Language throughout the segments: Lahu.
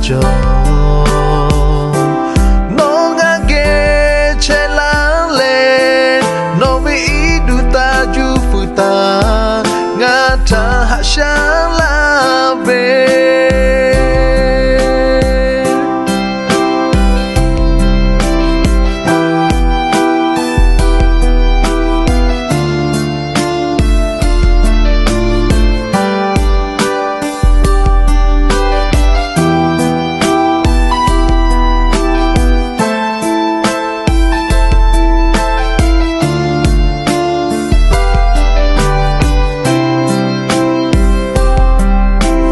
cawˬ. Nawˬ ngaˬ geh chehˇ laˇ leh, nawˬ ve iˉ duˬ taˇ juˇ fuiˍ taˍ, ngaˬ htaꞈ haꞈ shaˉ laˇ ve.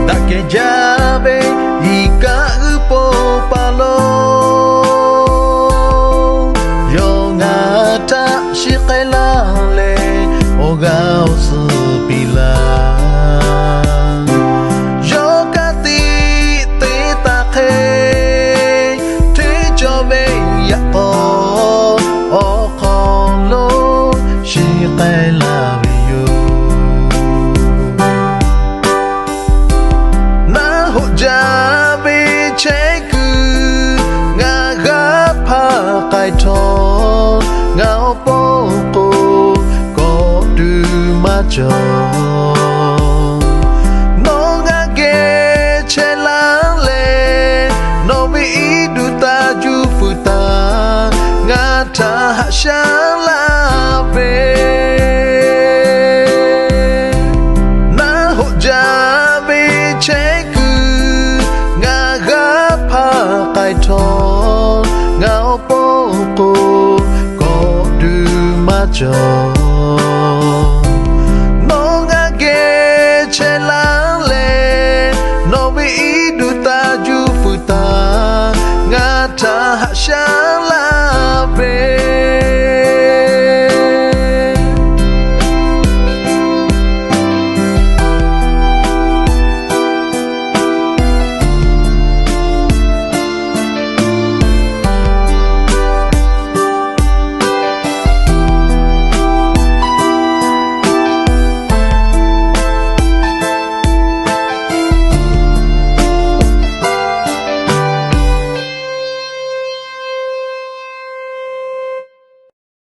Daꞈ kehˬ jaˇ ve iˉ kaˆ g'uˇ po paˍ lo, yawˇ ngaˬ htaꞈ shiˍ k'ai laˇ leh, awˬ g'aˇ awˬ suhˍ piˇ laˇ. Yawˇ ka tiꞈ te taˍ hk'e, hteˇ cawˬ ve yaꞈ k'aw awˬ hk'aw lo shiˍ k'ai laˇ ve yoˬ. Naˆ hoꞈ jaˇ ve chehˇ kuiˬ ngaˬ g'aˇ hpaˇ k'ai htawˇ, ngaˬ awˬ pon k'o kawꞈ tuˬ maˇ cawˬ. Nawˬ ngaˬ geh chehˇ laˇ leh, nawˬ ve iˉ duˬ taˇ juˇ fuiˍ taˍ, ngaˬ htaꞈ haꞈ shaˉ laˇ ve. Naˆ hoꞈ jaˇ ve chehˇ kuiˬ ngaˬ g'aˇ hpaˇ k'ai htawˇ, ngaˬ awˬ pon k'o kawꞈ tuˬ maˇ cawˬ. Nawˬ ngaˬ geh chehˇ laˇ leh, nawˬ ve iˉ duˬ taˇ juˇ fuiˍ taˍ, ngaˬ htaꞈ haꞈ shaˉ